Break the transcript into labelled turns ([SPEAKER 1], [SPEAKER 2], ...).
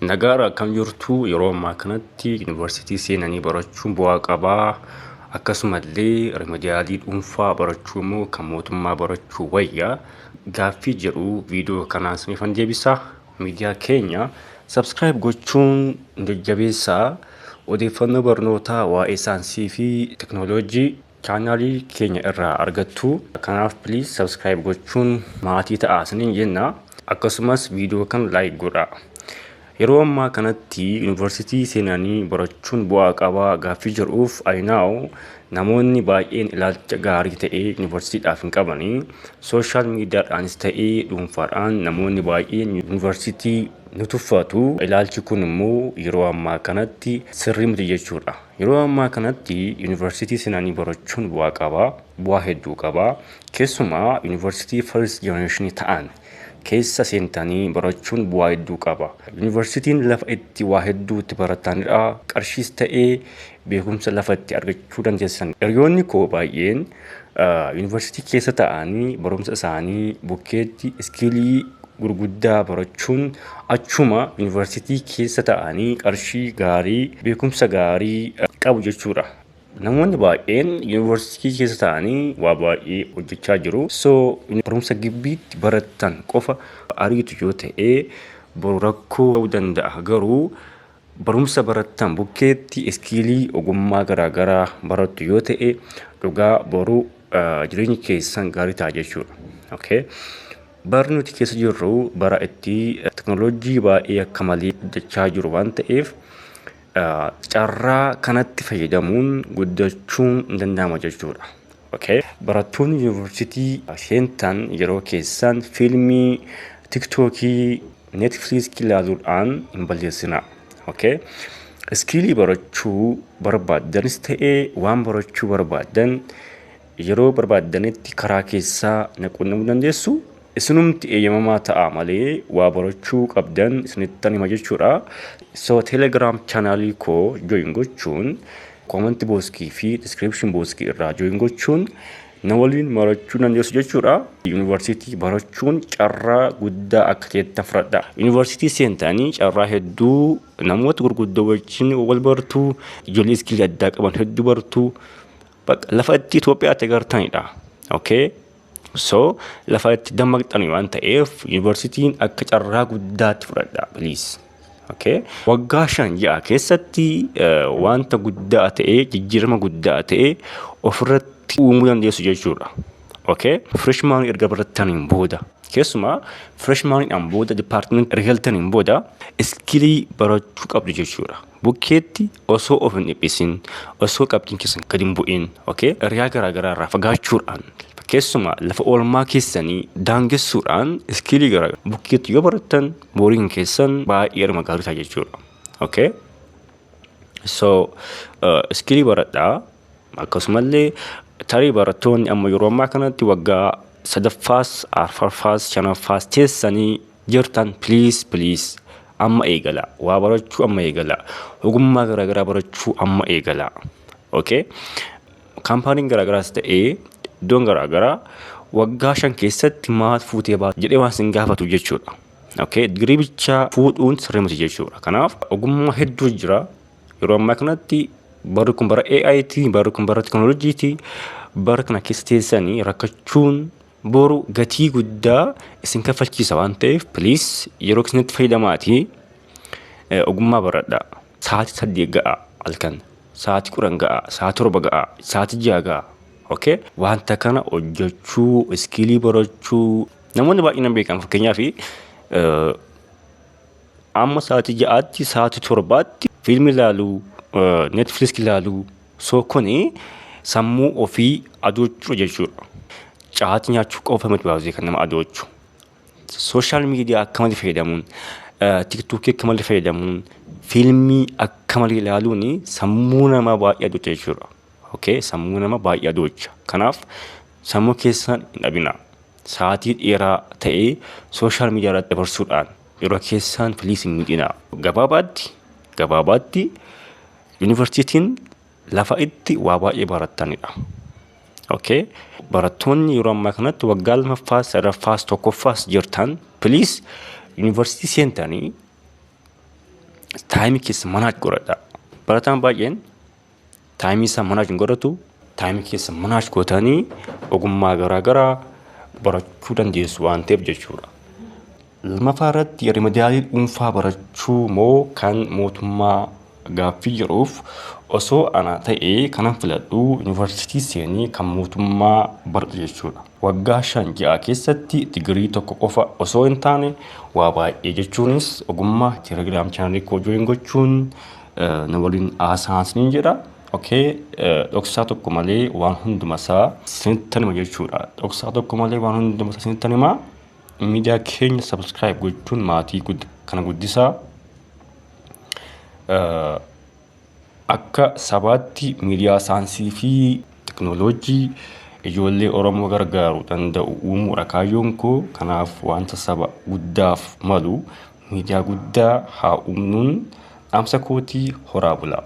[SPEAKER 1] Nagaadha, akkam jirtu? Yeroo ammaa kanatti yuunivarsiitii seenanii barachuun bu'aa qabaa. Akkasumallee remedial dhuunfaa barachuu immoo kan mootummaa barachuu wayya gaaffii jedhu viidiyoo kanaan isiniifan deebisa. Miidiyaa keenya subscribe gochuun jajjabeessaa. Odeeffannoo barnootaa waa'ee saayinsii fi teknooloojii chaanaalii keenya irraa argattu. Kanaaf please subscribe gochuun maatii ta'aa isiniin jenna. Akkasumas viidiyoo kana like godhaa. Yeroo ammaa kanatti yuunivarsiitii seenanii barachuun bu'aa qabaa gaaffii jedhuuf, ayinaaw namoonni baay'een ilaalcha gaarii ta'e yuunivarsiitiidhaaf hin qabanii. Social mediadhaanis ta'ee dhuunfaadhaan namoonni baay'een yuunivarsiitii ni tuffatu. Ilaalchi kun immoo yeroo ammaa kanatti sirrii miti jechuudha. Yeroo ammaa kanatti yuunivarsiitii seenanii barachuun bu'aa qabaa, bu'aa hedduu qabaa. Keessumaa yuunivarsiitii first generation ta'an keessa seentanii barachuun bu'aa hedduu qaba. Yuunivarsiitiin lafa itti waa hedduu itti baratanidha. Qarshiis ta'ee beekumsa lafa itti argachuu dandeessan. Hiriyoonni koo baay'een yuunivarsiitii keessa ta'anii barumsa isaanii bukkeetti skill gurguddaa barachuun achuma yuunivarsiitii keessa ta'anii qarshii gaarii, beekumsa gaarii qabu jechuudha. Namoonni baay'een yuunivarsiitii keessa ta'anii waa baay'ee hojjechaa jiru. So barumsa gibbiitti baratan qofa ariitu yoo ta'e boru rakkoo ta'uu danda'a. Garuu barumsa barattan bukkeetti skill, ogummaa garaagaraa barattu yoo ta'e, dhugaa boru jireenyi keessan gaarii ta'a jechuudha. Okay. Barri nuti keessa jirru bara itti teknooloojii baay'ee akka malee guddachaa jiru waan ta'eef, carraa kanatti fayyadamuun guddachuun hin danda'ama jechuudha. Okay. Barattoonni yuunivarsiitii seentan yeroo keessan fiilmii, TikTokii, Netflixii ilaaluudhaan hin balleessinaa. Okay. Skill barachuu barbaaddanis ta'ee waan barachuu barbaaddan yeroo barbaaddanitti karaa keessaa na quunnamuu dandeessu. Isinumti eeyyamamaa ta'a malee waa barachuu qabdan isinittan hima jechuudha. So Telegram channelii koo join gochuun, comment boxii fi description boxii irraa join gochuun na waliin barachuu dandeessu jechuudha. Yuunivarsiitii barachuun carraa guddaa akka ta'etti fudhadha. Yuunivarsiitii seentanii carraa hedduu namoota gurguddoo wajjin wal bartuu, ijoollee skill addaa qaban hedduu bartuu, lafa itti Itoophiyaatti agartanidha. Okay? So lafa itti dammaqxan waan ta'eef yuunivarsiitiin akka carraa guddaatti fudhadha, please. Okay? Waggaa 5, 6 keessatti wanta guddaa ta'e, jijjiirama guddaa ta'e ofirratti uumuu dandeessu jechuudha. Okay? Freshman erga barattaniin booda, keessumaa freshmaniidhaan booda, department erga galtaniin booda skill barachuu qabdu jechuudha. Bukkeetti osoo of hin dhiphisin, osoo qabxiin keessan gadi hin bu'in, okay? Hiriyaa garaagaraa irraa fagaachuudhaan, keessumaa lafa oolmaa keessanii daangessuudhaan skill garaagaraa bukkeetti yoo barattan boriin keessan baay'ee dhuma gaarii ta'a jechuudha. Okay? So skill baradhaa. Akkasumallee tarii barattoonni amma yeroo ammaa kanatti waggaa sadaffaas, arfaffaas, shanaffaas teessanii jirtan, please, please, amma eegala. Waa barachuu amma eegala. Ogummaa garaagaraa barachuu amma eegala. Okay? Kaampaaniin garaagaraas ta'ee iddoon garaagaraa waggaa 5 keessatti maal fuutee baatu jedhee waan sin gaafatu jechuudha. Okay? Digirii bichaa fuudhuun sirrii miti jechuudha. Kanaaf ogummaa hedduu jira. Yeroo ammaa kanatti barri kun bara AIT, barri kun bara teknooloojiiti. Bara kana keessa teessanii rakkachuun boru gatii guddaa isin kaffalchiisa waan ta'eef, please, yeroo isinitti fayyadamaatii ogummaa baradhaa. Sa'aatii 8 ga'a halkan, sa'aatii 10 ga'a, sa'aatii 7 ga'a, sa'aatii 6 ga'a. Okay? Wanta kana hojjechuu, skill barachuu namoonni baay'een beekan. Fakkeenyaaf, amma sa'aatii 6tti, sa'aatii 7tti fiilmii ilaaluu, Netflix ilaaluu, so kuni sammuu ofii adoochuu jechuudha. Caatii nyaachuu qofa miti baasee kan nama adoochu. Social media akka malee fayyadamuun, TikTokii akka malee fayyadamuun, fiilmii akka malee ilaaluun sammuu namaa baay'ee adoocha jechuudha. Okay? Sammuu nama baay'ee adoocha. Kanaaf sammuu keessan hin dhabinaa. Sa'aatii dheeraa ta'ee social media irratti dabarsuudhaan yeroo keessan please hin miidhinaa. Gabaabaatti, gabaabaatti, yuunivarsiitiin lafa itti waa baay'ee barattanidha. Okay? Barattoonni yeroo ammaa kanatti waggaa lamaffaas, sadaffaas, tokkoffaas jirtan, please, yuunivarsiitii seentanii Timeii keessa manage godhadha. Barataan baay'een timeii isaa manage hin godhatu. Timeii keessa manage gootanii ogummaa garaagaraa barachuu dandeessu waan ta'eef jechuudha. Lammaffaa irratti, remedialii dhuunfaa barachuu moo kan mootummaa gaaffii jedhuuf, osoo ana ta'ee kanan filadhu yuunivarsiitii seenii kan mootummaa baradhu jechuudha. Waggaa 5-6 keessatti digirii tokko qofa osoo hin taane waa baay'ee, jechuunis ogummaa. Telegram channelii koo join gochuun na waliin haasa'aa jedha. Okay, dhoksaa tokko malee waan hundumasaa isinitti hima jechuudha. Dhoksaa tokko malee waan hundumasaa isinitti hima. Miidiyaa keenya subscribe gochuun maatii kana guddisaa. Akka sabaatti miidiyaa saayinsii fi teknooloojii ijoollee Oromoo gargaaruu danda'u uumuudha kaayyoon koo. Kanaaf wanta saba guddaaf malu miidiyaa guddaa haa uumnuun dhaamsa kootii. Horaa bulaa.